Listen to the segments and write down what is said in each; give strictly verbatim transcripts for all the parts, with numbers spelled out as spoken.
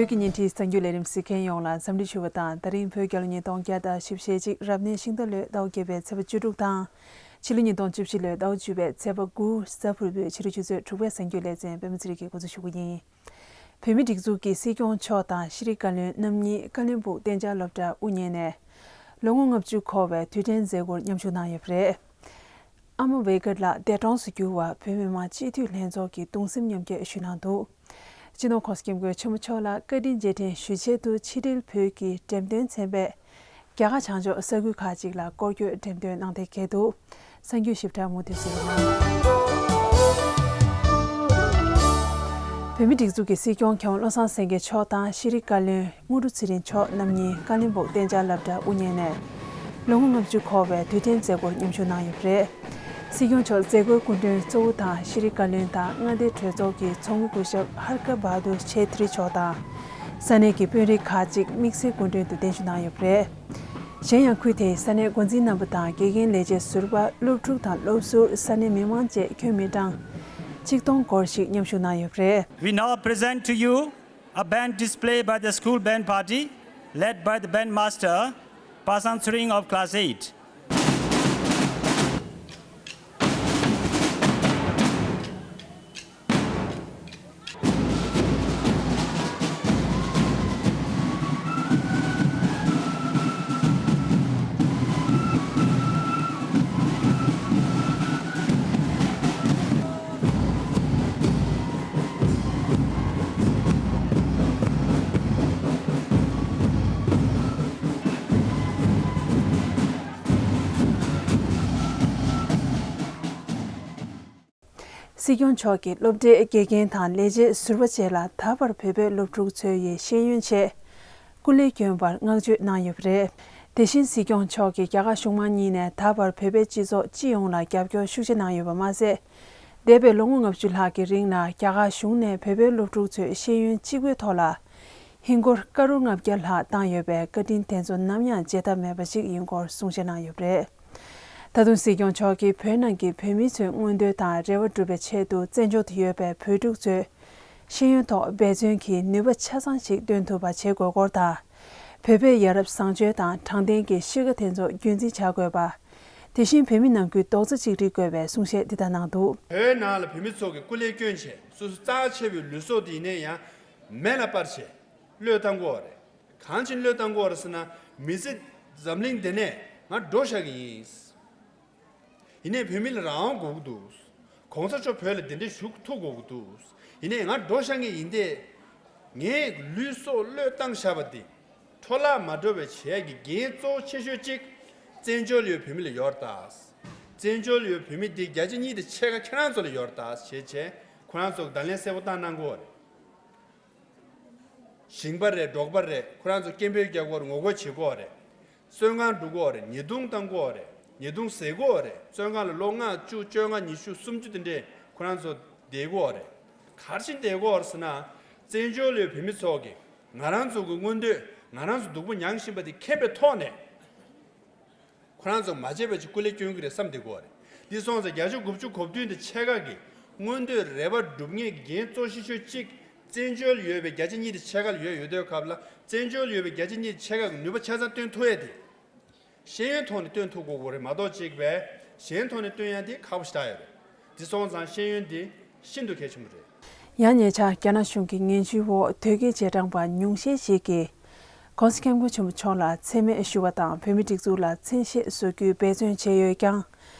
བོད་ཀྱི་བརྙན་འཕྲིན་གསར་འགྱུར་ལས་རིམ་གཟིགས་མཁན་ཡོངས་ལ་འཚམས་འདྲི་ཞུ་བ་དང་། ད་རིང་བོད་རྒྱལ་ལོ་ཉིས་སྟོང་བརྒྱ་དང་བཞི་བཅུ་ཞེ་གཅིག་རབ་གནས་ཤིང་རྟ་ལོའི་ཟླ་བ་བརྒྱད་པའི་ཚེས་པ་བཅུ་དྲུག་དང་། ཕྱི་ལོ་ཉིས་སྟོང་བཅུ་བཞི་ལོའི་ཟླ་བ་བཅུ་པའི་ཚེས་པ་དགུ་གཟའ་ཕུར་བུའི་ཕྱི་དྲོ་ཆུ་ཚོད་དྲུག་པའི་གསར་འགྱུར་ལེ་ཚན་པད་མ་ཚེ་རིང་གིས་འགོ་འཛུགས་ཞུ་གི་ཡིན། བོད་མིའི་སྒྲིག་འཛུགས་ཀྱི་སྲིད་སྐྱོང་མཆོག་དང་ཤེས་རིག་བཀའ་བློན་རྣམ་གཉིས་ཀ་ལོན་སྦུག་གཏན་འཇགས་སློབ་གྲྭ་དབུ་བརྙེས་ནས། ལོ་ངོ་ལྔ་བཅུ་འཁོར་བའི་དུས་དྲན་མཛད་སྒོར་མཉམ་ཞུགས་གནང་ཡོད་པ་རེད། ཨ་མ་ཝེ་གྷལ་ལགས་འདས་གྲོངས་སུ་གྱུར་བར་བོད་མི་མང་སྤྱི་འཐུས་ལྷན་ཚོགས་ཀྱིས་གདུང་སེམས་མཉམ་སྐྱེད་ཞུས་གནང་འདུག། སྤྱི་ནོར་༸གོང་ས་༸སྐྱབས་མགོན་ཆེན་པོ་མཆོག་ལ་བཀའ་དྲིན་རྗེས་དྲན་ཞུ་ཆེད་དུ་ཕྱི་དྲིལ་བོད་ཀྱི་འགྲེམས་སྟོན་ཚན་པས་རྒྱ་གར་བྱང་ཕྱོགས་ས་ཁུལ་ཁག་ཅིག་ལ་སྐོར་སྐྱོད་འགྲེམས་སྟོན་གནང་གཏན་འཁེལ་འདུག། གསར་འགྱུར་ཞིབ་ཕྲ་མུ་མཐུད་གཟིགས་རོགས་གནང་། བོད་མིའི་སྒྲིག་འཛུགས་ཀྱི་སྲིད་སྐྱོང་མཁས་དབང་བློ་བཟང་སེང་གེ་མཆོག་དང་ཤེས་རིག་བཀའ་བློན་དངོས་གྲུབ་ཚེ་རིང་མཆོག་རྣམ་གཉིས་ཀ་ལོན་སྦུག་གཏན་འཇགས་སློབ་གྲྭ་དབུ་བརྙེས་ནས། ལོ་ངོ་ལྔ་བཅུ་འཁོར་བའི་དུས་དྲན་མཛད་སྒོར་མཉམ་ཞུགས་གནང་ཡོད་པ་རེད། སྲིད་སྐྱོང་མཆོག་མཛད་སྒོའི་སྐུ་མགྲོན་གཙོ་བོ་དང་ཤེས་རིག་བཀའ་བློན་དང་མངའ་སྡེའི་གྲོས་ཚོགས་ཀྱི་ཚོགས་མི་སྐུ་ཞབས་ཧར་ཀ་བྷ་དུར་ཆེ་ཐི་རི་མཆོག་དང་། ས་གནས་ཀྱི་དཔོན་རིགས་ཁག་ཅིག་དམིགས་བསལ་སྐུ་མགྲོན་དུ་གདན་ཞུ་གནང་ཡོད་པ་རེད། གཞན་ཡང་ཁུལ་དེའི་ས་གནས་འགོ་འཛིན་རྣམ་པ་དང་དགེ་རྒན་ལས་བྱེད་ཟུར་པ། སློབ་ཕྲུག་དང་སློབ་ཟུར། ས་གནས་མི་མང་བཅས་ཁྱོན་མི་གྲངས་ཆིག་སྟོང་སྐོར་ཞིག་མཉམ་ཞུགས་གནང་ཡོད་པ་རེད། We now present to you a band display by the school band party, led by the band master, Pasang Tshering of class eight. སྲིད་སྐྱོང་མཆོག་གིས་སློབ་གྲྭའི་དགེ་རྒན་དང་ལས་བྱེད་ཟུར་པ་བཅས་ལ་ད་བར་བོད་པའི་སློབ་ཕྲུག་ཚོ་ཡི་ཤེས་ཡོན་ཆེད་སྐུ་ལས་བསྐྱོན་པར་བསྔགས་བརྗོད་གནང་ཡོད་པ་རེད། དེ་བཞིན་སྲིད་སྐྱོང་མཆོག་གིས་རྒྱ་གར་གཞུང་མང་གཉིས་ནས་ད་བར་བོད་པའི་སྤྱི་ཚོགས་སྤྱི་ཡོངས་ལ་རྒྱབ་སྐྱོར་ཤུགས་ཆེ་གནང་ཡོད་པ་མ་ཟད། འདས་པའི་ལོ་ངོ་ལྔ་བཅུ་ལྷག་གི་རིང་ལ་རྒྱ་གར་གཞུང་ནས་བོད་པའི་སློབ་ཕྲུག་ཚོའི་ཤེས་ཡོན་གཅིག་པུའི་ཐོག་ལ་ཧིན་སྒོར་ཀ་རོར་ལྔ་བརྒྱ་ལྷག་བཏང་ཡོད་པའི་བཀའ་དྲིན་དེ་ཚོ་ནམ་ཡང་བརྗེད་ཐབས་མེད་པ་ཞིག་ཡིན་སྐོར་གསུང་བཤད་གནང་ཡོད་པ་རེད། ད་དུང་སྲིད་སྐྱོང་མཆོག་གིས་བོད་ནང་གི་བོད་མི་ཚོའི་མངོན་འདོད་དང་རེ་བ་སྒྲུབ་པའི་ཆེད་དུ་བཙན་བྱོལ་དུ་ཡོད་པའི་བོད་ཕྲུག་ཚོས་ཤེས་ཡོན་ཐོག་འབད་བརྩོན་གྱིས་ནུས་པ་ཆ་ཚང་ཞིག་བཏོན་ཐུབ་པ་བྱེད་དགོས་སྐོར་དང་། བོད་པའི་ཡ་རབས་བཟང་སྤྱོད་དང་དྲང་བདེན་གྱི་གཤིས་ཀ་དེ་ཚོ་རྒྱུན་འཛིན་བྱ་དགོས་པ། དེ་བཞིན་བོད་མི་ནང་ཁུལ་རྡོག་རྩ་གཅིག་སྒྲིལ་དགོས་པའི་གསུང་བཤད་འདི་ལྟར་གནང་འདུག། བོད་ནང་ལ་བོད་མི་ཚོ་གིས་སྐུ་ལས་བསྐྱོན་བྱས་སོ་སོ་རྩ་ཆེ་བའི་ལུས་སྲོག་དེ་ཡིན་ན་ཡང་མེ་ལ་སྤར་བྱས་བློས་བཏང་གི་ཡོད་རེད། གང་ཕྱིན་བློས་བཏང་གི་ཡོད་རེད་ཟེར་ན། མི་ཚེ་འཛམ་གླིང་འདི་ནས་ང་འགྲོ་བཞག་གི་ཡིན། ཡིན་ནའི་བོད་མི་ལ་རང་དབང་དགོས་ཀྱི་འདུག། གོང་ས་མཆོག་བོད་ལ་གདན་འདྲེན་ཞུ་ཐུབ་དགོས་ཀྱི་འདུག། ཡིན་ནའི་ང་འགྲོ་བཞག་མཁན་ཡིན་ཏེ། ངའི་ལུས་སྲོག་བློས་བཏང་བཞག་པ་འདི་འཕྲོ་བརླག་མ་འགྲོ་བའི་བྱེད་ཡག་གི་འགན་གཙོ་བོ་ཆེ་ཤོས་གཅིག་བཙན་བྱོལ་ཡོད་བོད་མི་ལ་ཡོད་རེད་ད། བཙན་བྱོལ་ཡོད་བོད་མི་འདི་བརྒྱ་ཆ་གཉིས་དང་ཕྱེད་ཀ་ཁྱེད་རང་ཚོ་ལ་ཡོད་རེད་ད་ཞེས་བྱས་ཁོ་རང་ཚོ་གིས་བརྡ་ལན་གསལ་པོ་བཏང་གནང་གི་ཡོད་རེད། ཞིང་པ་རེད། འབྲོག་པ་རེད། ཁོ་རང་ཚོ་སྐད་འབོད་རྒྱག་གི་ཡོད་རེད། ངོ་རྒོལ་བྱེད་ཀྱི་ཡོད་རེད། བཙོན་ཁང་འགྲོ་གི་ཡོད་རེད། ཉེས་རྡུང་བཏང་གི་ཡོད་རེད། ཉེས་རྡུང་ཟེར་གི་ཡོད་རེད། བཙོན་ཁང་ལ་ལོ་ལྔ་བཅུ་བཅོ་ལྔ་ཉི་ཤུ་སུམ་ཅུ་དེ་འདྲས་ཁོ་རང་ཚོ་བསྡད་ཀྱི་ཡོད་རེད། ག་རེ་བྱས་བསྡད་ཀྱི་ཡོད་རེད་ཟེར་ན། བཙན་བྱོལ་ཡོད་བོད་མི་ཚོ་གིས་ང་རང་ཚོ་གི་མངོན་འདོད། ང་རང་ཚོ་སྡུག་པོ་མྱངས་བཞིན་པ་དེ་མཁྱེན་པའི་ཐོག་ནས། ཁོ་རང་ཚོ་མ་བརྗེད་པ་ཅིག་སྐུ་ལས་བསྐྱོན་གྱི་རེད་བསམ་བསྡད་ཀྱི་ཡོད་རེད། འདི་སོང་ཙང་བརྒྱ་ཆ་དགུ་བཅུ་གོ་བདུན་དང་ཕྱེད་ཀ་གི་མངོན་འདོད་རེ་བ་སྒྲུབ་མཁན་གྱི་འགན་གཙོ་ཆེ་ཤོས་གཅིག་བཙན་བྱོལ་ཡོད་པའི་བརྒྱ་ཆ་གཉིས་དང་ཕྱེད་ཀ་ལ་ཡོད་ཡོད་དུས་སྐབས་ལ། བཙན་བྱོལ་ཡོད་པའི་བརྒྱ་ཆ་གཉིས་དང་ཕྱེད་ཀ་གི་ནུས་པ་ཆ་ཚང་བཏོན་ཐུབ་ཡས་དེ། ཤེས་ཡོན་ཐོག་ནས་བཏོན་ཐུབ་དགོས་ཀྱི་རེད་མ་གཏོགས། གཅིག་པས་གཞན་ཐོག་ནས་བཏོན་ཡ་དེ་ཁག་པོ་ཞེ་དྲག་ཡོད་རེད། དེ་སོང་ཙང་ཤེས་ཡོན་དེ་ཤིན་ཏུ་གལ་ཆེན་པོ་རེད། ཡང་ཉེ་ཆར་རྒྱ་ནག་གཞུང་གི་ངན་ཇུས་འོག་དོལ་རྒྱལ་རྗེས་འབྲང་པ་ཉུང་ཤས་ཤིག་གིས་༸གོང་ས་༸སྐྱབས་མགོན་ཆེན་པོ་མཆོག་ལ་མཚན་སྨད་ཞུ་བ་དང་། བོད་མིའི་སྒྲིག་འཛུགས་ལ་མཚན་ཤས་བཟོ་རྒྱུའི་འབད་བརྩོན་བྱས་ཡོད་ཀྱང་།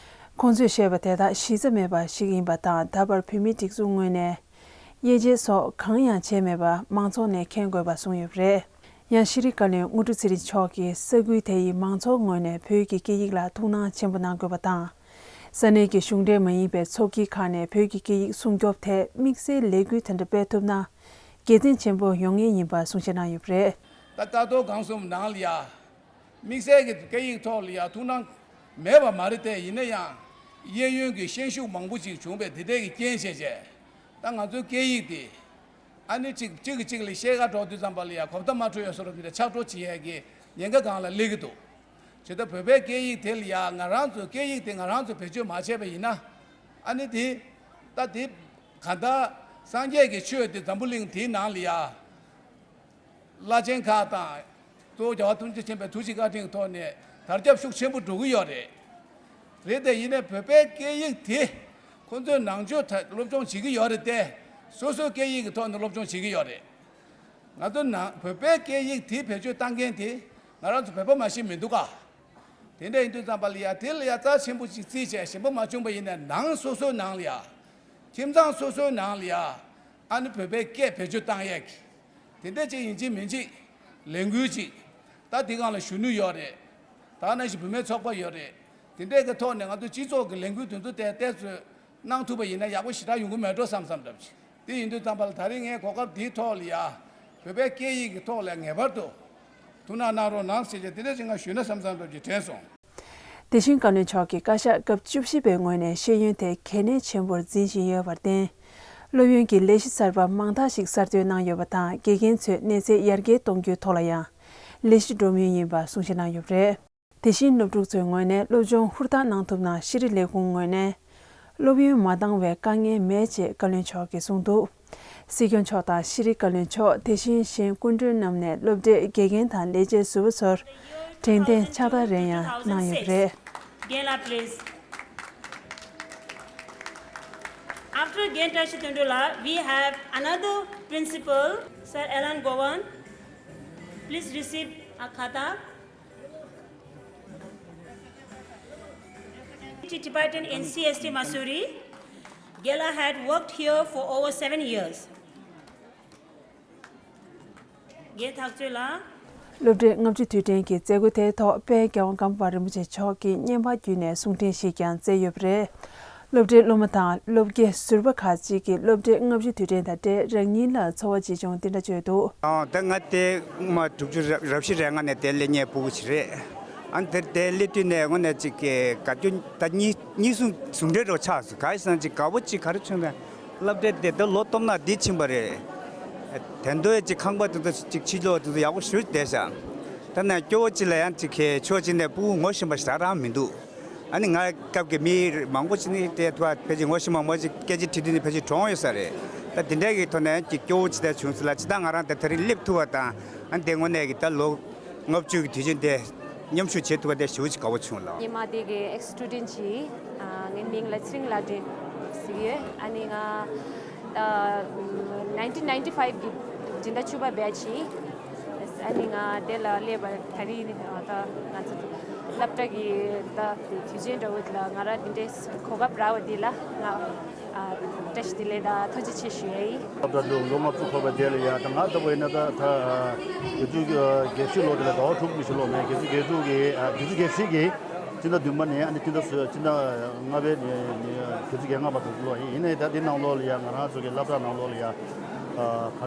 ཁོང་ཚོས་བཤད་པ་དེ་དག་གཞི་རྩ་མེད་པ་ཞིག་ཡིན་པ་དང་། ད་བར་བོད་མིའི་སྒྲིག་འཛུགས་ངོས་ནས་དབྱེ་འབྱེད་སོགས་གང་ཡང་བྱས་མེད་པ་མང་ཚོགས་ནས་མཁྱེན་དགོས་པ་གསུངས་ཡོད་པ་རེད། ཡང་ཤེས་རིག་བཀའ་བློན་དངོས་གྲུབ་ཚེ་རིང་མཆོག་གིས་ས་ཁུལ་དེ་ཡི་མང་ཚོགས་ངོས་ནས་བོད་ཀྱི་སྐད་ཡིག་ལ་ཐུགས་སྣང་ཆེན་པོ་གནང་དགོས་པ་དང་། ས་གནས་ཀྱི་གཞུང་འབྲེལ་མ་ཡིན་པའི་ཚོགས་སྐྱིད་ཁག་ནས་བོད་ཀྱི་སྐད་ཡིག་སྲུང་སྐྱོབ་ཐད་དམིགས་བསལ་ལས་འགུལ་དེ་འདྲ་སྤེལ་ཐུབ་ན། དགེ་མཚན་ཆེན་པོ་ཡོང་ངེས་ཡིན་པ་གསུང་བཤད་གནང་ཡོད་པ་རེད། ད་ལྟ་ཐོག་གང་གསུམ་ནང་ལ་ཡ། དམིགས་བསལ་གྱི་སྐད་ཡིག་ཐོག་ལ་ཡ་ཐུགས་སྣང་མེད་པ་མ་རེད་དེ། ཡིན་ན་ཡང་གཡས་གཡོན་གྱི་ཤན་ཤུགས་མང་པོ་ཅིག་བྱུང་བས་དེ་འདྲས་ཀྱི་རྐྱེན་བྱས་བྱས། ད་ང་ཚོའི་སྐད་ཡིག་དེ་ཨ་ནི་གཅིག་གཅིག་གིས་གཅིག་ལ་བཤད་ག་འགྲོ་དུས་ཙམ་པ་ལ་ཡ་གོ་བརྡ་མ་འཕྲོད་ཡ་བཟོ་འདྲ་དེ་འདྲ་ཆགས་འགྲོ་བྱེད་ཡ་གི་ཉེན་ཁ་སྒང་ལ་སླེབས་ཀྱི་འདུག། བྱས་ཙང་བོད་པའི་སྐད་ཡིག་དེ་ལ་ཡ་ང་རང་ཚོའི་སྐད་ཡིག་དེ་ང་རང་ཚོས་བེད་སྤྱོད་མ་བྱས་པ་ཡིན་ན། ཨ་ནི་དེ་ད་དེ་ག་ད་སངས་རྒྱས་ཀྱི་ཆོས་དེ་འཛམ་བུ་གླིང་དེའི་ནང་ལ་ཡ། བླ་ཆེན་ཁག་དང་གཙོ་བོ་རྒྱལ་བ་ཐམས་ཅད་མཁྱེན་པའི་ཐུགས་རྗེ་བཀའ་དྲིན་གྱི་ཐོག་ནས་དར་ཁྱབ་ཤུགས་ཆེན་པོ་འགྲོ་གི་ཡོད་རེད། རེད་དེ་ཡིན་ནའི་བོད་པའི་སྐད་ཡིག་དེ་ཁོང་ཚོས་ནང་ཆོས་ཐད་སློབ་སྦྱོང་བྱེད་ཀྱི་ཡོད་རེད་དེ། སོ་སོའི་སྐད་ཡིག་གི་ཐོག་ནས་སློབ་སྦྱོང་བྱེད་ཀྱི་ཡོད་རེད། ང་ཚོ་ནང་བོད་པའི་སྐད་ཡིག་དེ་བེད་སྤྱོད་བཏང་མཁན་དེ་ང་རང་ཚོ་བོད་པ་མ་ཞིག་མི་འདུག་ག་དེ་འདྲ་ཡིན་དུས་ཙམ་པ་ལ་ཡ་དེ་ལ་ཡ་རྩ་ཆེན་པོ་ཅིག་བརྩིས་བྱས་ཞེན་པ་མ་བྱུང་པ་ཡིན་ན་ནང་སོ་སོའི་ནང་ལ་ཡ། ཁྱིམ་ཚང་སོ་སོའི་ནང་ལ་ཡ། ཨ་ནི་བོད་པའི་སྐད་བེད་སྤྱོད་བཏང་ཡས་ཀྱི། དེ་འདྲ་ཅིག་ཡིན་གཅིག་མིན་གཅིག་ལས་འགུལ་ཅིག་ད་དེ་སྒང་ལ་གཞོན་ནུ་ཡོད་རེད། ད་ནང་བཞིན་བུད་མེད་ཚོགས་པ་ཡོད་རེད། དེ་འདྲའི་གི་ཐོག་ནས་ང་ཚོ་སྤྱི་ཚོགས་ཀྱི་ལས་འགུལ་དེ་ཚོ་དེ་ཏོག་ཙམ་གནང་ཐུབ་པ་ཡིན་ན་ཡག་པོ་ཞེ་དྲག་ཡོང་གི་མེད་འགྲོ་བསམ་བསམ་འདྲ་ཅིག་དེ་ཡིན་དུས་ཙམ་པ་ལ་ད་རིང་ངས་གོ་སྐབས་འདིའི་ཐོག་ལ་ཡ། བོད་པའི་སྐད་ཡིག་གི་ཐོག་ལ་ངེས་པར་དུ་ཐུགས་སྣང་གནང་རོགས་གནང་ཟེར་བྱས་དེ་འདྲ་ཅིག་ང་ཞུས་ན་བསམ་བསམ་འདྲ་ཅིག་དྲན་སོང་། དེ་བཞིན་བཀའ་བློན་མཆོག་གིས་བཀའ་ཤག་སྐབས་བཅུ་བཞི་པའི་ངོས་ནས་ཤེས་ཡོན་དེ་གལ་གནད་ཆེན་པོར་འཛིན་བཞིན་ཡོད་པར་བརྟེན། སློབ་ཡོན་གྱི་ལས་གཞི་གསར་པ་མང་དག་ཞིག་གསར་གཏོད་གནང་ཡོད་པ་དང་། དགེ་རྒན་ཚོས་གནས་ཚད་ཡར་རྒྱས་གཏོང་རྒྱུའི་ཐོག་ལ་ཡང་ལས་གཞི་སྒྲུབ་མུས་ཡིན་པ་གསུང་བཤད་གནང་ཡོད་པ་རེད། དེ་བཞིན་སློབ་ཕྲུག་ཚོའི་ངོས་ནས་སློབ་སྦྱོང་ཧུར་ཐག་གནང་ཐུབ་ན་ཤེས་རིག་ལས་ཁུངས་ངོས་ནས་སློབ་ཡོན་མ་འདང་བའི་དཀའ་ངལ་མེད་ཅེས་བཀའ་བློན་མཆོག་གིས་གསུངས་འདུག་སྲིད་སྐྱོང་མཆོག་དང་ཤེས་རིག་བཀའ་བློན་མཆོག་དེ་བཞིན་གཞན་སྐུ་མགྲོན་རྣམས་ནས་སློབ་གྲྭའི་དགེ་རྒན་དང་ལས་བྱེད་ཟུར་པ་ཚོར་དྲན་རྟེན་ཕྱག་རྟགས་རེ་ཡང་གནང་ཡོད་པ་རེད། རྒན་ལགས། Please. After རྒན་བཀྲ་ཤིས་དོན་གྲུབ་ལགས, we have another principal, Sir Alan Govan. Please receive a khata. Tibetan in C S T Mussoorie. Gela had worked here for over seven years. རྒན་ཐག་གཅོད་ལ། སློབ་གྲྭའི་ལྔ་བཅུ་དུས་དྲན་གྱི་མཛད་སྒོ་དེའི་ཐོག་དཔལ་རྒྱལ་དབང་ཀརྨ་པ་རིན་པོ་ཆེ་མཆོག་གིས་བརྙན་པར་བརྒྱུད་ནས་གསུང་འཕྲིན་ཞིག་ཀྱང་བསྩལ་ཡོད་པ་རེད། སློབ་གྲྭའི་སློབ་མ་དང་སློབ་དགེ་ཟུར་པ་ཁག་ཅིག་གིས་སློབ་གྲྭའི་ལྔ་བཅུ་དུས་དྲན་དང་འབྲེལ་རང་ཉིད་ལ་ཚོར་བ་ཇི་བྱུང་འདི་འདྲ་བརྗོད་འདུག་ཨང་། ད་ང་དེ་སྔོན་མ་དྲུག་ཅུ་རབ་བཞི་རེ་ལྔ་ནས་དེ་སླེབས་མཁན་སྤུ་གུ་ཅིག་རེད། ཨ་ནི་དེར་དེ་སླེབས་དུས་ནས་དངོས་གནས་ཅིག་གི་དགའ་སྐྱོ་ད་གཉིས་གཉིས་གསུམ་ཟུང་འབྲེལ་འདྲ་བོ་ཆགས་སོང་། ག་རེ་ཟེར་ན་ཅིག་དགའ་པོ་ཅིག་ག་རེ་བྱུང་ན། སློབ་གྲྭ་དེ་ད་ལོ་སྟོང་ཕྲག་འདི་ཕྱིན་པ་རེད། དེ་འདྲ་ཅིག་ཁང་པ་དེ་ཚོ་ཅིག་ཕྱི་ལོགས་དེ་ཚོ་ཡག་པོ་ཞེ་པོ་བསྡད་ཤག་ད་ནས་སྐྱོ་བོ་ཅིག་ལ་ཡང་ཅིག་གི་ཕྱོགས་གཅིག་ནས་སྤུ་གུ་ངོ་ཤེས་པ་ཞེ་དྲག་རང་མི་འདུག་ཨ་ནི་ང་སྐབས་ཀྱི་མི་མང་པོ་ཅིག་ནི་དེ་ཐུ་བ་ཕལ་ཆེར་ངོ་ཤེས་མང་པོ་ཅིག་སྐད་ཆ་དྲིས་དུས་ནི་ཕལ་ཆེར་གྲོངས་ཡོད་ས་རེད། ད་དེ་འདྲ་གི་ཐོག་ནས་ཅིག་སྐྱོ་བོ་ཅིག་ད་བྱུང་སོང་ལ། ཅི་ད་ང་རང་ད་དེ་རིང་སླེབས་ཐུབ་པ་དང་ཨ་ནི་དེ་དངོས་གནས་ཀྱི་ད་ལོ་ལྔ་བཅུ་གི་དུས་ཆེན་དེ་མཉམ་ཞུགས་བྱེད་ཐུབ་པ་དེ་ཞེ་པོ་ཅིག་དགའ་པོ་བྱུང་ལགས། ངས་མ་དེ་གི་ཨེག་སི་སི་ཊུ་ཌེན་ཊི་ཅིག་ཨ། ངའི་མིང་ལ་ཚེ་རིང་ལྷ་སྒྲོན་ཟེར་གྱི་ཡོད། ཨ་ནི་ང་ད་ནའིན་ཊིན་ནའིན་ཊི་ཕའིབ་གི་སྤྱི་ཟླ་བཅུ་པ་བེ་ཆི་ཡིན། ཨ་ནི་ང་དེ་ལ་སླེབས་པ་ད་རིང་ད་ང་ཚོ་སློབ་གྲྭ་གི་ད་དུས་ཆེན་འདྲ་བོ་ལ་ང་རང་འདི་འདྲའི་གོ་སྐབས་རག་པ་འདི་ལ་ང་ཨ། བཀྲ་ཤིས་བདེ་ལེགས་དང་ཐུགས་རྗེ་ཆེ་ཞུ་ཡ་ཡིན། སློབ་གྲྭ་དུ་ལོ་ལྔ་བཅུ་འཁོར་བ་དེ་ལ་ཡ་ད་ང་ལྟ་བུ་ཡིན་ན་ད་ད་བརྒྱད་ཅུ་གྱ་བཞི་ལོ་དེ་ལ་ཟླ་བ་དྲུག་མི་ཤི་ལོ་མེད། བརྒྱད་ཅུ་གྱ་དྲུག་གི་ཨ། བརྒྱད་ཅུ་གྱ་བཞི་གི་སྤྱི་ཟླ་བདུན་པ་ནས་ཨ་ནི་སྤྱི་ཟླ་སྤྱི་ཟླ་ལྔ་པའི་ནས་བརྒྱད་ཅུ་གྱ་ལྔ་བར་དུ་ལོ་ཡིན། ཡིན་ནའི་ད་དེ་ནང་ལོགས་ལ་ཡ་ང་རང་ཚོ་གི་སློབ་གྲྭ་ནང་ལོགས་ལ་ཡ་ག་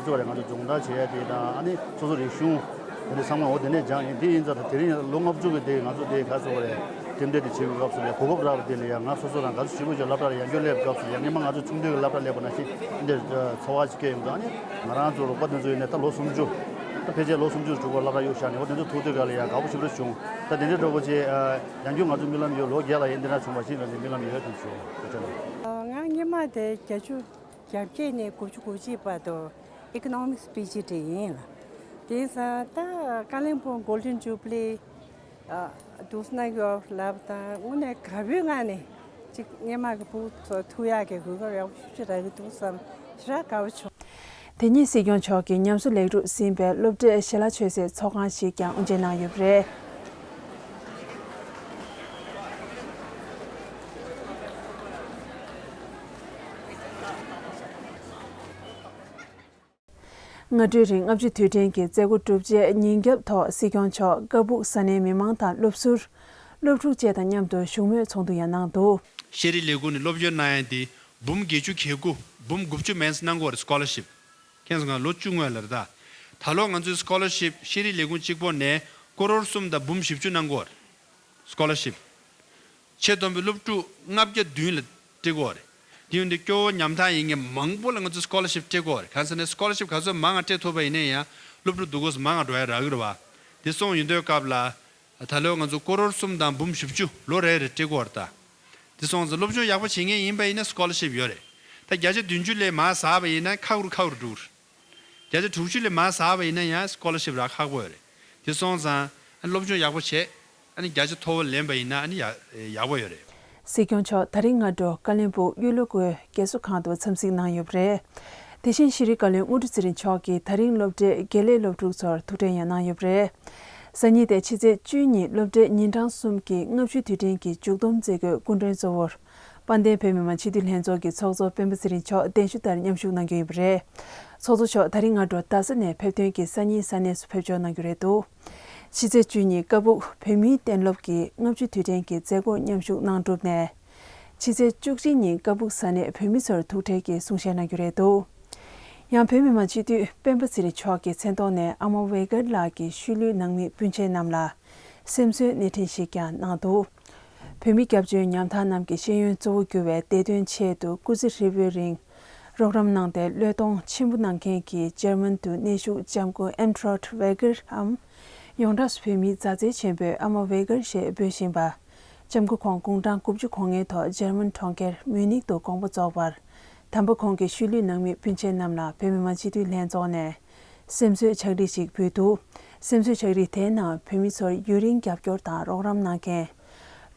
ཚོད་རེད་ང་ཚོ་སྦྱོང་བརྡར་བྱེད་ཡ་དེ་དང་ཨ་ནི་སོ་སོ་རིག་གཞུང་། དེ་ནས་ཚང་མ་འོ་དེ་ནས་སྦྱངས་ཡིན། དེ་ཡིན་ཙང་དེ་རིང་ལོ་ལྔ་བཅུ་གི་དེ་ང་ཚོ་དེ་ག་ཚོད་རེད། རྟེན་འབྲེལ་དེ་བྱེད་པའི་སྐབས་སུ་ལས་གོ་སྐབས་རག་པ་དེ་ལ་ཡང་ང་སོ་སོ་རང་ག་ཚོད་ཞིབ་པོ་ཞིག་སློབ་གྲྭ་ལ་ཡང་བསྐྱར་སླེབས་པའི་སྐབས་སུ་ཡང་སྔོན་མ་ང་ཚོ་ཆུང་དུས་ཀྱི་སློབ་གྲྭ་སླེབས་པ་ནང་བཞིན་འདི་འདྲའི་ཚོར་བ་ཞིག་སྐྱེ་ཡོང་འདུག་ཨ་ནི་ང་རང་ཚོ་རོགས་པ་དེ་ཚོ་ཡིན་ནའི་ད་ལོ་སུམ་ཅུ་ད་ཕལ་ཆེར་ལོ་སུམ་ཅུ་དྲུག་པ་སློབ་གྲྭ་གཡུག་བཞག་ནས་འོ་དེ་ཚོ་ཐུག་དུས་ག་ལ་ཡང་དགའ་པོ་ཞེ་པོ་ཅིག་བྱུང་། ད་དེ་འདྲའི་འདྲ་པོ་ཅིག་ཡང་བསྐྱར་ང་ཚོ་རྨི་ལམ་ཡོད། ལོ་བརྒྱད་ལ་ཡང་འདི་འདྲ་བྱུང་བ་ཞིག་ང་ཚོ་རྨི་ལམ་ཡོད་དེ་ཚོ་ཁ་ཆེ་ལ། ང་སྔོན་མ་དེ་བརྒྱད་ཅུ། རྒྱ་བསྐྱེད་ནས་དགུ་བཅུ་གོ་གཅིག་བར་དུ་ཨི་ཀོ་ནོ་མིག་སི་པི་ཨེཆ་ཌི་ཡིན་ལ། དེང་སང་ད་ཀ་ལིམ་པོང་གོལ་ཌེན་ཇུ་བི་ལི་ཨ་འདུག་སེ་གནང་གི་ཡོད་ལབ་དང་དངོས་གནས་དགའ་པོའི་ངང་ནས་ཅིག་སྔོན་མ་གི་ཕྲུ་གུ་ཚོ་ཐུག་ཡག་གི་གོ་སྐབས་ཡག་པོ་ཞེ་པོ་ཅིག་རག་གི་འདུག་བསམ་ཞེ་དྲག་དགའ་པོ་བྱུང་། དེ་ཉིན་སྲིད་སྐྱོང་མཆོག་གིས་ཉམས་གསོ་ལེགས་གྲུབ་ཟིན་པའི་སློབ་གྲྭའི་ཞལ་ལག་མཆོད་སའི་ཚོགས་ཁང་ཞིག་ཀྱང་དབུ་འབྱེད་གནང་ཡོད་པ་རེད། སྔ་དྲོའི་རིང་ལྔ་བཅུ་དུས་དྲན་གྱི་མཛད་སྒོ་གྲུབ་རྗེས་ཉིན་རྒྱབ་ཐོག་སྲིད་སྐྱོང་མཆོག་ཀ་སྦུག་ས་གནས་མི་མང་དང་སློབ་ཟུར། སློབ་ཕྲུག་བཅས་དང་མཉམ་དུ་བཞུགས་མོལ་ཚོགས་འདུ་ཡང་གནང་འདུག་ཤེས་རིག་ལས་ཁུངས་ནས་སློབ་སྦྱོང་གནང་ཡ་འདི་འབུམ་བརྒྱད་ཅུ་གྱ་དགུ་འབུམ་དགུ་བཅུ་མན་ཙམ་གནང་གི་ཡོད་རེད། སི་ཀོ་ལར་ཤིབ། ཁྱེད་ཚོ་ང་ལོ་བཅུ་སྔོན་ལ་རེད་ད། ད་ལོ་ང་ཚོའི་སི་ཀོ་ལར་ཤིབ་ཤེས་རིག་ལས་ཁུངས་གཅིག་པོ་ནས་ཀོ་རོར་གསུམ་དང་འབུམ་བཞི་བཅུ་གནང་གི་ཡོད་རེད། སི་ཀོ་ལར་ཤིབ། ཆེས་མཐོན་པོའི་སློབ་ཕྲུག་ལྔ་བརྒྱ་བདུན་ལ་སྤྲད་ཀྱི་ཡོད་རེད། དེ་ཡིན་དུས་སྐྱོ་བོ་ཉམ་ཐག་ཡིན་མཁན་མང་པོ་ལ་ང་ཚོས་སི་ཀོ་ལར་ཤིབ་སྤྲད་ཀྱི་ཡོད་རེད། གང་ཟེར་ན་སི་ཀོ་ལར་ཤིབ་ག་ཚོད་མང་ང་སྤྲད་ཐུབ་པ་ཡིན་ན་ཡང་སློབ་ཕྲུག་འདུག་གོ་ས་མང་ང་འགྲོ་ཡ་རག་གི་རེད་བ། དེ་སོང་ཡིན་དུས་སྐབས་ལ། ད་ལོ་ང་ཚོ་ཀོ་རོར་གསུམ་དང་འབུམ་བཞི་བཅུ་ལོ་རེ་རེ་སྤྲད་ཀྱི་ཡོད་རེད་ད། དེ་སོང་ཙང་སློབ་སྦྱོང་ཡག་པོ་བྱེད་མཁན་ཡིན་པ་ཡིན་ན་སི་ཀོ་ལར་ཤིབ་ཡོད་རེད། ད་བརྒྱ་ཆ་བདུན་ཅུ་ལས་མར་ཟགས་པ་ཡིན་ན་ཁག་རུ་ཁག་རུ་འགྲོ་གི་རེད། བརྒྱ་ཆ་དྲུག་ཅུ་ལས་མར་ཟགས་པ་ཡིན་ན་ཡང་སི་ཀོ་ལར་ཤིབ་རག་ཁག་པོ་ཡོད་རེད། དེ་སོང་ཙང་ཨ་ནི་སློབ་སྦྱོང་ཡག་པོ་བྱས། ཨ་ནི་བརྒྱ་ཆ་མཐོ་བོ་ལེན་པ་ཡིན་ན་ཨ་ནི་ཡག་ཡག་པོ་ཡོད་རེད། སྲིད་སྐྱོང་མཆོག་ད་རིང་སྔ་དྲོ་ཀ་བློན་སྦུག་གཡུ་ལོ་སྒོའི་རྒས་གསོ་ཁང་དུ་འཚམས་གཟིགས་གནང་ཡོད་པ་རེད། དེ་བཞིན་ཤེས་རིག་བཀའ་བློན་དངོས་གྲུབ་ཚེ་རིང་མཆོག་གིས་ད་རིང་སློབ་གྲྭའི་དགེ་ལས་སློབ་ཕྲུག་ཚོར་ཐུག་འཕྲད་ཡང་གནང་ཡོད་པ་རེད། སང་ཉིན་དེ་ཕྱི་ཚེས་བཅུ་གཉིས་སློབ་གྲྭའི་ཉིན་གྲངས་གསུམ་གྱི་ལྔ་བཅུའི་དུས་དྲན་གྱི་མཇུག་བསྡོམས་མཛད་སྒོའི་སྐུ་མགྲོན་གཙོ་བོར། དཔལ་ལྡན་བོད་མི་མང་སྤྱི་འཐུས་ལྷན་ཚོགས་ཀྱི་ཚོགས་གཙོ་སྤེན་པ་ཚེ་རིང་མཆོག་གདན་ཞུ་ལྟར་མཉམ་ཞུགས་གནང་རྒྱུ་ཡིན་པ་རེད། ཚོགས་གཙོ་མཆོག་ད་རིང་སྔ་དྲོ་རྡ་ས་ནས་ཕེབས་ཐོན་གྱིས་སང་ཉིན་ས་གནས་སུ་ཕེབས་འབྱོར་གནང་རྒྱུ་རེད་འདུག་ཕྱི་ཚེས་བཅུ་གཉིས་ཀ་སྦུག་བོད་མིའི་གཏན་སློབ་ཀྱི་ལྔ་བཅུའི་དུས་དྲན་གྱི་མཛད་སྒོར་མཉམ་ཞུགས་གནང་གྲུབ་ནས། ཕྱི་ཚེས་བཅུ་གཅིག་ཉིན་ཀ་སྦུག་ས་གནས་བོད་མི་ཚོར་ཐུག་འཕྲད་ཀྱིས་གསུང་བཤད་གནང་རྒྱུ་རེད་འདུག་ཡང་བོད་མི་མང་སྤྱི་འཐུས་སྤེན་པ་ཚེ་རིང་མཆོག་གི་མཚན་ཐོག་ནས་ཨ་མ་ཝེ་གར་ལགས་ཀྱི་ཤུལ་ལུས་ནང་མི་སྤུན་མཆེད་རྣམས་ལ་སེམས་གསོའི་སྣེ་ཁྲིད་ཞིག་ཀྱང་གནང་འདུག་བོད་མི་སྐྱབས་བཅོལ་ཉམ་ཐག་རྣམས་ཀྱི་ཤེས་ཡོན་གཙོ་བོ་གྱུར་བའི་བདེ་དོན་ཆེད་དུ་སྐུ་ཚེ་ཧྲིལ་པོའི་རིང་རོགས་རམ་གནང་སྟེ་བློས་གཏོང་ཆེན་པོ་གནང་མཁན་གྱི་འཇར་མན་དུ་གནས་བཞུགས་ལྕམ་སྐུ་ཨེམ་ཊྲོད་ཝེ་གར་འམ། ཡོངས་གྲགས་སུ་བོད་མིའི་མཛའ་བརྩེ་ཆེན་པོས་ཨ་མ་ཝེ་གར་ཞེས་འབོད་བཞིན་པ། ལྕམ་སྐུ་ཁོང་དགུང་གྲངས་དགུ་བཅུ་གོ་ལྔའི་ཐོག་འཇར་མན་གྲོང་ཁྱེར་མིའུ་ནིག་ཏུ་དགོངས་པ་རྫོགས་པར། དམ་པ་ཁོང་གི་ཤུལ་ལུས་ནང་མི་སྤུན་མཆེད་རྣམས་ལ་བོད་མི་མང་སྤྱི་འཐུས་ལྷན་ཚོགས་ནས་སེམས་གསོའི་ཕྱག་བྲིས་ཤིག་ཕུལ་འདུག་སེམས་གསོའི་ཕྱག་བྲིས་དེའི་ནང་བོད་མི་ཚོར་ཡུན་རིང་རྒྱབ་སྐྱོར་དང་རོགས་རམ་གནང་མཁན།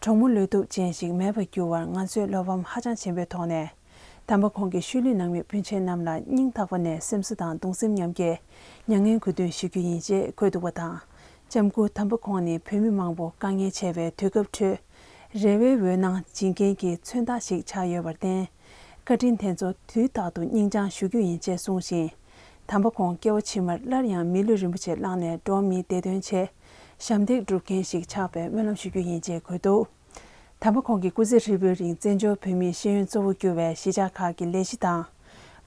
གྲོགས་མོ་བློ་སྟོབས་ཅན་ཞིག་མེད་པར་གྱུར་བར་ང་ཚོས་བློ་ཕམ་ཧ་ཅང་ཆེན་པོའི་ཐོག་ནས། དམ་པ་ཁོང་གི་ཤུལ་ལུས་ནང་མི་སྤུན་མཆེད་རྣམས་ལ་སྙིང་ཐག་པ་ནས་སེམས་གསོ་དང་གདུང་སེམས་མཉམ་སྐྱེད་མྱ་ངན་གུས་འདུད་ཞུ་རྒྱུ་ཡིན་ཅེས་འཁོད་འདུག་པ་དང་། ལྕམ་སྐུ་དམ་པ་ཁོང་ནི་བོད་མི་མང་པོ་དཀའ་ངལ་ཆེ་བའི་དུས་སྐབས་ཁྲོད་རེ་བའི་འོད་སྣང་སྦྱིན་མཁན་གྱི་མཚོན་རྟགས་ཤིག་ཆགས་ཡོད་པར་བརྟེན། བཀའ་དྲིན་དེ་ཚོ་དུས་རྟག་ཏུ་སྙིང་བཅངས་ཞུ་རྒྱུ་ཡིན་ཅེས་གསུངས་ཤིང་། དམ་པ་ཁོང་སྐྱེ་བ་ཕྱི་མར་སླར་ཡང་མི་ལུས་རིན་པོ་ཆེ་བླངས་ནས་འགྲོ་བ་མིའི་བདེ་དོན་ཆེད་ཞབས་འདེགས་སྒྲུབ་མཁན་ཞིག་ཆགས་པའི་སྨོན་ལམ་ཞུ་རྒྱུ་ཡིན་ཅེས་འཁོད་འདུག་དམ་པ་ཁོང་གིས་སྐུ་ཚེ་ཧྲིལ་པོའི་རིང་བཙན་བྱོལ་བོད་མིའི་ཤེས་ཡོན་གཙོ་བོ་གྱུར་བའི་གཞིས་ཆགས་ཁག་གི་ལས་གཞི་དང་།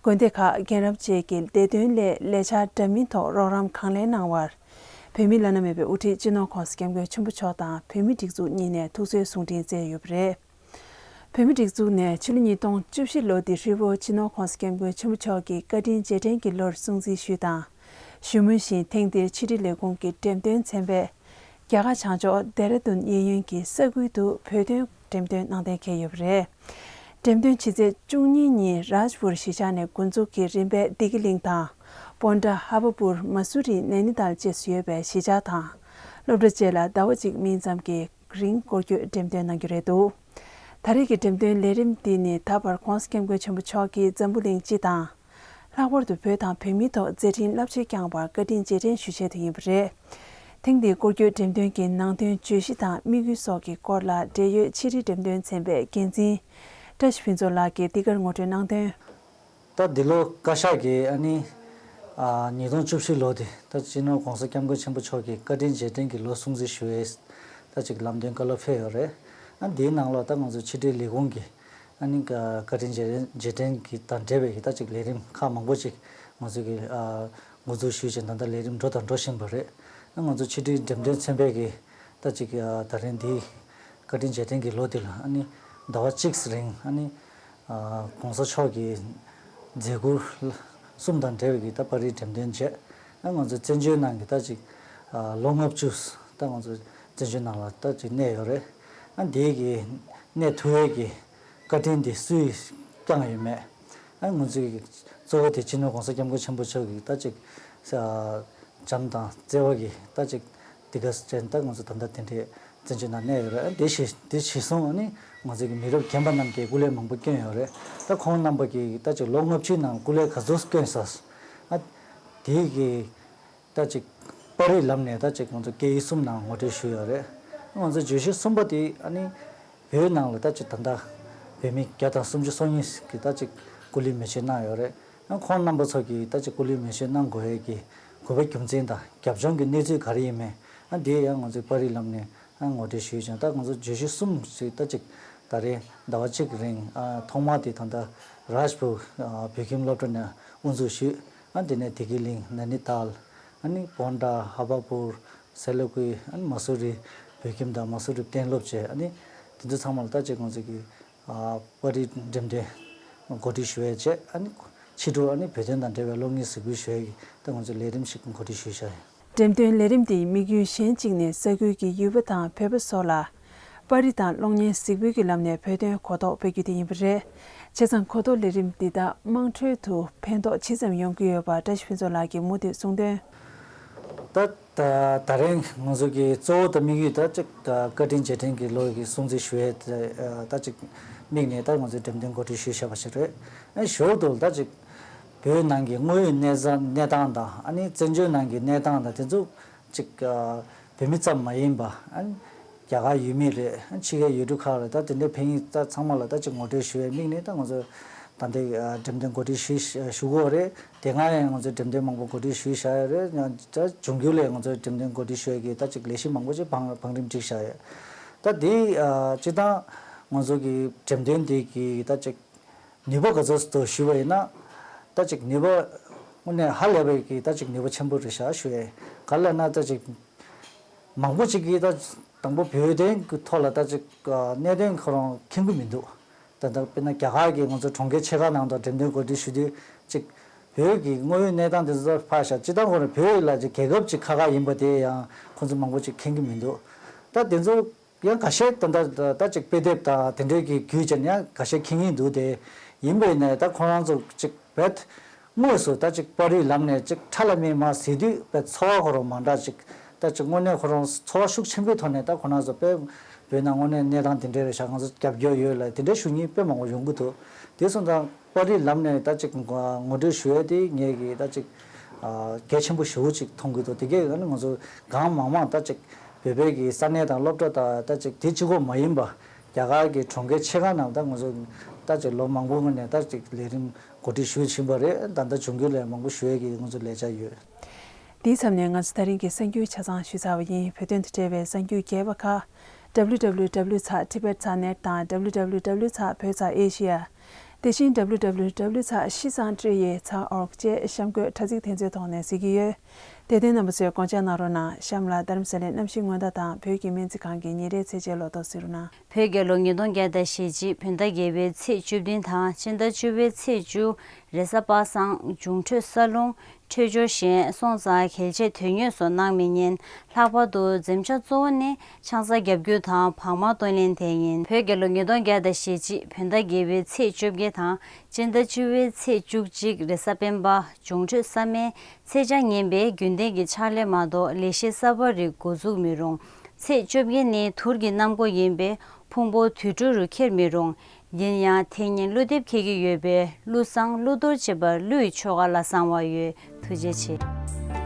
དགོན་སྡེ་ཁག་རྒན་རབས་བཅས་ཀྱི་བདེ་དོན་སླད་ལས་འཆར་འདྲ་མིན་ཐོག་རོགས་རམ་གང་ལེགས་གནང་བར། བོད་མིའི་བླ་ན་མེད་པའི་དབུ་ཁྲིད་སྤྱི་ནོར་༧གོང་ས་༧སྐྱབས་མགོན་ཆེན་པོ་མཆོག་དང་བོད་མིའི་སྒྲིག་འཛུགས་གཉིས་ནས་ཐུགས་གསོའི་གསུང་འཕྲིན་བསྩལ་ཡོད་པ་རེད། བོད་མིའི་སྒྲིག་འཛུགས་ནས་ཕྱི་ལོ་ཉིས་སྟོང་བཅུ་བཞི་ལོ་འདི་ཧྲིལ་པོ་སྤྱི་ནོར་༧གོང་ས་༧སྐྱབས་མགོན་ཆེན་པོ་མཆོག་གི་བཀའ་དྲིན་རྗེས་དྲན་གྱི་ལོར་སྲུང་བརྩི་ཞུས་དང་། ཞུ་མུས་བཞིན་ཐེངས་འདིར་ཕྱི་དྲིལ་ལས་ཁུངས་ཀྱི་འགྲེམས་སྟོན་ཚན་པས། རྒྱ་གར་བྱང་ཕྱོགས་ལྡེ་ར་ལྡུན་གཡས་གཡོན་གྱི་ས་ཁུལ་དུ་བོད་དོན་འགྲེམས་སྟོན་གནང་གཏན་འཁེལ་ཡོད་པ་རེད། འགྲེམས་སྟོན་ཕྱི་ཚེས་བཅུ་གཉིས་ཉིན་རཱཇ་པུར་གཞིས་ཆགས་ནས་འགོ་འཛུགས་ཀྱིས་རིམ་པས་བདེ་སྐྱིད་གླིང་དང་། པོན་ཏྲ་ཧ་བ་པུར་མ་སུ་རི་ནན་ནི་ཏཱལ་བཅས་སུ་ཡོད་པའི་གཞིས་ཆགས་དང་། སློབ་གྲྭ་བཅས་ལ་ཟླ་བ་གཅིག་མིན་ཙམ་གྱི་རིང་སྐོར་སྐྱོད་འགྲེམས་སྟོན་གནང་རྒྱུ་རེད་འདུག་ད་རེས་ཀྱི་འགྲེམས་སྟོན་ལས་རིམ་འདི་ནི་ད་བར་༧གོང་ས་༧སྐྱབས་མགོན་ཆེན་པོ་མཆོག་གིས་འཛམ་བུ་གླིང་སྤྱི་དང་། ལྷག་པར་དུ་བོད་དང་བོད་མིའི་ཐོག་མཛད་འཕྲིན་རླབས་ཆེན་བསྐྱངས་པར་བཀའ་དྲིན་རྗེས་དྲན་ཞུ་ཆེད་དུ་ཡིན་པ་རེད། ཐེངས་འདིའི་སྐོར་སྐྱོད་འགྲེམས་སྟོན་གྱི་ནང་དོན་བརྗོད་གཞི་དང་དམིགས་ཡུལ་སོགས་ཀྱི་སྐོར་ལ་འབྲེལ་ཡོད་ཕྱི་དྲིལ་འགྲེམས་སྟོན་ཚན་པའི་འགན་འཛིན་བཀྲ་ཤིས་ཕུན་ཚོགས་ལགས་ཀྱིས་འདི་གར་ངོ་སྤྲོད་གནང་དོན། ད་འདི་ལོ་བཀའ་ཤག་གིས་ཨ་ནི་ཉིས་སྟོང་བཅུ་བཞི་ལོ་དེ་ད་སྤྱི་ནོར་༧གོང་ས་༧སྐྱབས་མགོན་ཆེན་པོ་མཆོག་གི་བཀའ་དྲིན་རྗེས་དྲན་གྱི་ལོ་སྲུང་བརྩི་ཞུ་བའི་ད་ཅིག་ལམ་སྟོན་བཀའ་སློབ་ཕེབས་ཡོད་རེད། ཨ་འདིའི་ནང་ལ་ད་ང་ཚོ་ཕྱི་དྲིལ་ལས་ཁུངས་ཀྱི་ཨ་ནི་བཀའ་དྲིན་རྗེས་དྲན་གྱི་དང་འབྲེལ་བའི་ད་ཅིག་ལས་རིམ་ཁག་མང་པོ་ཅིག་ང་ཚོ་གི་འགོ་འཛུགས་ཞུས་ཅིང་ད་ལྟ་ལས་རིམ་འགྲོ་དང་འགྲོ་བཞིན་པ་རེད། ཨ་ང་ཚོ་ཕྱི་དྲིལ་འགྲེམས་སྟོན་ཚན་པས་ཀྱི་ད་ཅིག་ད་རིང་འདི་བཀའ་དྲིན་རྗེས་དྲན་གྱི་ལོ་འདི་ལ་ཨ་ནི་ཟླ་བ་གཅིག་རིང་ཨ་ནི་༧གོང་ས་མཆོག་གི་མཛད་ཁུར་གསུམ་དང་འབྲེལ་བའི་གི་ད་པར་རིས་འགྲེམས་སྟོན་བྱས། ཨ་ང་ཚོ་བཙན་བྱོལ་ནང་གི་ད་ཅིག་ལོ་ལྔ་བཅུ་ད་ང་ཚོ་བཙན་བྱོལ་ནང་ལ་ད་ཅིག་གནས་ཡོད་རེད། ཨ་འདི་གི་གནས་ཐུབ་ཡས་ཀྱི་བཀའ་དྲིན་དེ་སུས་བསྐྱངས་ཡོད་མེད། ཨ་ང་ཚོའི་གཙོ་བོ་དེ་སྤྱི་ནོར་༧གོང་ས་༧སྐྱབས་མགོན་ཆེན་པོ་མཆོག་གི་ད་ཅིག་བྱམས་དང་བརྩེ་བ་གི་ད་ཅིག་དེ་ག་ཅན་ད་ང་ཚོ་ད་ལྟ་དེ་འདྲའི་བཙན་བྱོལ་ནང་གནས་ཡོད་རེད། ཨ་དེ་ཞེ་དེ་ཞེ་སོང་ཨ་ནི་ང་ཚོའི་གི་མི་རབས་རྒན་པ་རྣམས་ཀྱིས་སྐུ་ལས་མང་པོ་བསྐྱོན་ཡོད་རེད། ད་ཁོང་རྣམ་པ་གིས་ད་ཅིག་ལོ་ལྔ་བཅུའི་ནང་སྐུ་ལས་ག་ཚོད་བསྐྱོན་ས། ཨ་དེ་གི་ད་ཅིག་པར་རིས་ལམ་ནས་ད་ཅིག་ང་ཚོ་སྐད་ཡིག་གསུམ་ནང་ངོ་སྤྲོད་ཞུས་ཡོད་རེད། ང་ཚོ་བརྗོད་གཞི་གསུམ་པ་དེ་ཨ་ནི་བོད་ནང་ལ་ད་ཅིག་ད་ལྟ་བོད་མི་བརྒྱ་དང་སུམ་ཅུ་སོ་གཉིས་ཀྱིས་ད་ཅིག་སྐུ་ལུས་མེ་མཆོད་གནང་ཡོད་རེད། ཨ་ཁོང་རྣམ་པ་ཚོ་གིས་ད་ཅིག་སྐུ་ལུས་མེ་མཆོད་གནང་དགོས་ཡས་ཀྱི་དགོས་པ་རྒྱུ་མཚན་དང་རྒྱབ་ལྗོངས་ཀྱི་གནས་ཚུལ་ག་རེ་ཡིན་མིན་ཨ་དེ་ཡང་ང་ཚོའི་པར་རིས་ལམ་ནས་ཨ་ངོ་སྤྲོད་ཞུས་ཀྱང་ད་ང་ཚོ་བརྗོད་གཞི་གསུམ་ཞིག་ད་ཅིག་ད་རེས་ཟླ་བ་གཅིག་རིང་ཨ་ཐོག་མ་དེ་ད་ལྟ་རཱཇ་པུར་ཨ་བོད་ཁྱིམ་སློབ་གྲྭ་ནས་དབུ་འཛུགས་ཞུས། ཨ་དེ་ནས་བདེ་སྐྱིད་གླིང་ནན་ནི་ཏཱལ། ཨ་ནི་བོན་ཌ་ཧ་བ་པུར་སེ་ལ་ཀུའི་ཨ་ནི་མ་སུ་རི་བོད་ཁྱིམ་དང་མ་སུ་རི་གཏན་སློབ་བཅས་ཨ་ནི་དེ་ཚོ་ཚང་མ་ལ་ད་ཅིག་ང་ཚོ་གི་ཨ་པར་རིས་འགྲེམས་སྟོན་གོ་སྒྲིག་ཞུ་ཡས་བཅས་ཨ་ནི་ཕྱི་དྲོ་ཨ་ནི་བོད་དོན་དང་འབྲེལ་བའི་གློག་བརྙན་གཟིགས་འབུལ་ཞུ་ཡས་ཀྱི་ད་ང་ཚོ་ལས་རིམ་ཞིག་གོ་སྒྲིག་ཞུས་བཞག་ཡོད། འགྲེམས་སྟོན་ལས་རིམ་དེའི་དམིགས་ཡུལ་གཞན་གཅིག་ནི་ས་ཁུལ་གྱི་ཡུལ་པ་དང་བོད་པ་སོགས་ལ་པར་རིས་དང་གློག་བརྙན་གཟིགས་འབུལ་གྱི་ལམ་ནས་བོད་དོན་གོ་རྟོགས་སྤེལ་རྒྱུ་དེ་ཡིན་པ་རེད། བྱས་ཙང་གོ་རྟོགས་ལས་རིམ་འདི་དག་དམངས་ཁྲོད་དུ་ཕན་ཐོགས་ཇི་ཙམ་ཡོང་གི་ཡོད་པ་བཀྲ་ཤིས་ཕུན་ཚོགས་ལགས་ཀྱིས་མུ་མཐུད་གསུངས་དོན། ད་ད་ད་རིང་ང་ཚོ་གི་གཙོ་བོ་དང་དམིགས་ཡུལ་ད་ཅིག་ད་བཀའ་དྲིན་རྗེས་དྲན་གྱི་ལོ་གི་སྲུང་བརྩི་ཞུ་ཡས་དེ་ད་ཅིག་དམིགས་ནས་ད་ང་ཚོས་འགྲེམས་སྟོན་གོ་སྒྲིག་ཞུས་བཞག་པ་ཞིག་རེད། ཨ་ཞོར་དུ་ད་ཅིག་བོད་ནང་གི་དངོས་ཡོད་གནས་ཚང་གནས་སྟངས་དང་ཨ་ནི་བཙན་བྱོལ་ནང་གི་གནས་སྟངས་དང་དེ་ཚོ་ཅིག་ཨ་བོད་མི་ཙམ་མ་ཡིན་པ་ཨ་ནི་རྒྱ་གར་ཡུལ་མི་རེད། ཨ་ཕྱི་རྒྱལ་ཡུལ་གྲུ་ཁག་ལ་ད་དེ་འདྲའི་ཕེབས་མཁན་ད་ཚང་མ་ལ་ད་ཅིག་ངོ་སྤྲོད་ཞུ་བའི་དམིགས་ནས་ད་ང་ཚོ་ད་ལྟའི་ཨ་འགྲེམས་སྟོན་གོ་སྒྲིག་ཞུས་ཞུ་གི་ཡོད་རེད། དེ་སྔ་ཡང་ང་ཚོས་འགྲེམས་སྟོན་མང་པོ་གོ་སྒྲིག་ཞུས་བཞག་ཡོད་རེད། ཡང་ད་འབྱུང་འགྱུར་ལ་ང་ཚོས་འགྲེམས་སྟོན་གོ་སྒྲིག་ཞུ་ཡས་ཀྱི་ད་ཅིག་ལས་གཞི་མང་པོ་ཅིག་བང་བང་རིམ་སྒྲིག་བཞག་ཡོད། ད་དེ་ཨ་སྤྱིར་བཏང་ང་ཚོ་གི་འགྲེམས་སྟོན་དེ་གི་ད་ཅིག་ནུས་པ་ག་ཚོད་འདུག་ཞུས་པ་ཡིན་ན། ད་ཅིག་ནུས་པ་དངོས་གནས་ཧ་ལས་པའི་གི་ད་ཅིག་ནུས་པ་ཆེན་པོ་རེད་ཤག་ཞུ་ཡས། ག་ལ་ན་ད་ཅིག་མང་པོ་ཅིག་གིས་ད་དང་པོ་བོད་དོན་གྱི་ཐོག་ལ་ད་ཅིག་གནད་དོན་ཁོ་རང་མཁྱེན་གྱི་མི་འདུག་ད་ལྟ་དཔེར་ན་རྒྱ་གར་གྱི་ང་ཚོ་གྲོང་ཁྱེར་ཆེ་ཁག་ནང་དུ་འགྲེམས་སྟོན་གོ་སྒྲིག་ཞུ་དུས་ཅིག་བོད་ཀྱི་དངོས་ཡོད་གནས་སྟངས་དེ་ཚོ་ཕར་བཞག་སྤྱིར་བཏང་ཁོ་རང་བོད་ལ་ཅིག་རྒྱལ་ཁབ་ཅིག་ཁག་ཁག་ཡིན་པ་དེ་ཡང་ཁོ་ཚོ་མང་པོ་ཅིག་མཁྱེན་གྱི་མི་འདུག་ད་དེ་ཚོ་ཡང་ཁ་ཤས་ད་ད་ད་ཅིག་དཔེ་དེབ་དང་དེ་འདྲའི་གི་བརྒྱུད་བྱས་ནས་ཡང་ཁ་ཤས་མཁྱེན་གྱི་འདུག་དེ་ཡིན་པས་ནས་ད་ཁོ་རང་ཚོ་ཅིག་བེད་དངོས་སུ་ད་ཅིག་པར་རིས་ལམ་ནས་ཅིག་ཁྲ་ལམ་མེ་མར་གཟིགས་དུས་བེད་ཚོར་བ་ཁོ་རང་མང་དྲགས་ཅིག་ད་ཅིག་དངོས་གནས་ཁོ་རང་ཚོར་བ་ཤུགས་ཆེན་པོའི་ཐོག་ནས་ད་ཁོ་རང་ཚོ་དཔེ་བོད་ནང་དངོས་གནས་གནས་སྟངས་དེ་འདྲའི་རེད་ཤག་ང་ཚོ་རྒྱབ་སྐྱོར་ཡོད་ལ་དེ་འདྲའི་ཞུ་མཁན་དཔེ་མང་པོ་ཡོང་གི་འདུག་དེ་སོང་ཙང་པར་རིས་ལམ་ནས་ད་ཅིག་ངོ་སྤྲོད་ཞུ་ཡས་དེ་ངས་ཀྱི་ད་ཅིག་གལ་ཆེན་པོ་ཞེ་པོ་ཅིག་མཐོང་གི་འདུག་དེ་གས་ང་ཚོ་གང་མང་མང་ད་ཅིག་བོད་པའི་གི་ས་གནས་དང་སློབ་གྲྭ་དང་ད་ཅིག་དེ་གཅིག་པོ་མ་ཡིན་པ་རྒྱ་གར་གྱི་གྲོང་ཁྱེར་ཆེ་ཁག་ནང་ད་ང་ཚོ་ད་ཅིག་ལོ་མང་པོའི་སྔོན་ནས་ད་ཅིག་ལས་རིམ་གོ་སྒྲིག་ཞུས་ཕྱིན་པ་རེད། ད་ལྟ་འབྱུང་འགྱུར་ལ་མང་པོ་ཞུ་ཡས་ཀྱི་ང་ཚོ་ལས་འཆར་ཡོད། དེའི་མཚམས་ནས་ང་ཚོ་ད་རིང་གི་གསར་འགྱུར་ཆ་ཚང་ཞུས་ཚར་བ་ཡིན། བོད་དོན་དང་འབྲེལ་བའི་གསར་འགྱུར་རྒྱས་པ་ཁག W W W ཚགས་Tibet ཚགས་net དང་W W W ཚགས་བོད་ཚགས་Asia། དེ་བཞིན་W W W ཚགས་ཤི་སང་ཏྲེ་ཡེ་ཚགས་org བཅས་གཤམ་འཁོད་དྲ་ཚིགས་དེ་ཚོའི་ཐོག་ནས་གཟིགས་ཀྱི་ཡོད། དེ་དོན་རྣམ་པ་ཚོས་དགོངས་འཇགས་གནང་རོགས་གནང་། གཤམ་ལ་རྡ་རམ་ས་ལའི་གནམ་གཤིས་སྔོན་བརྡ་དང་བོད་ཀྱི་སྨན་རྩིས་ཁང་གི་ཉིན་རེའི་ཚེས་ཆའི་ལོ་ཐོ་གཟིགས་རོགས་གནང་། བོད་རྒྱལ་ལོ་ཉིས་སྟོང་བརྒྱ་དང་ཞེ་གཅིག་བོད་ཟླ་བརྒྱད་པའི་ཚེས་བཅུ་བདུན་དང་སྤྱི་ཟླ་བཅུ་པའི་ཚེས་བཅུ། རེས་གཟའ་པ་སངས། འབྱུང་འཕྲོད་ས་རླུང་། འཕྲོད་སྦྱོར་ཞན། སོང་ཙང་གལ་ཆེ་དོན་དངོས་སུ་གནང་མི་ཉན། ལྷག་པར་དུ་འཛེམ་བྱ་གཙོ་བོ་ནི་ཆང་ས་རྒྱག་རྒྱུ་དང་བག་མ་གཏོང་ལེན་དེ་ཡིན། བོད་རྒྱལ་ལོ་ཉིས་སྟོང་བརྒྱ་དང་ཞེ་གཅིག་བོད་ཟླ་བརྒྱད་པའི་ཚེས་བཅོ་བརྒྱད་དང་སྤྱི་ཟླ་བཅུ་པའི་ཚེས་བཅུ་གཅིག་རེས་གཟའ་སྤེན་པ། འབྱུང་འཕྲོད་ས་སྨད། ཚེས་ཆ་ངན་པས་རྒྱུན་ལྡན་གྱི་ཕྱག་ལས་མ་གཏོགས་ལས་གཞི་གསར་པ་རིགས་འགོ་འཛུགས་མི་རུང་། ཚེས་བཅོ་བརྒྱད་ནི་དུར་གྱི་གནམ་སྒོ་ཡིན་པས་ཕུང་པོ་དུར་ཁྲོད་རུ་འཁྱེར་མི་རུང་། ཡིན་ཡང་དེ་ཉིན་ཀླུ་འདེབས་འཁེལ་གྱི་ཡོད་པས་ཀླུ་བསང་ཀླུ་གཏོར་བཅས་པ་ཀླུ་ཡི་ཆོ་ག་ལ་བསང་བ་ཡོད། ཐུགས་རྗེ་ཆེ།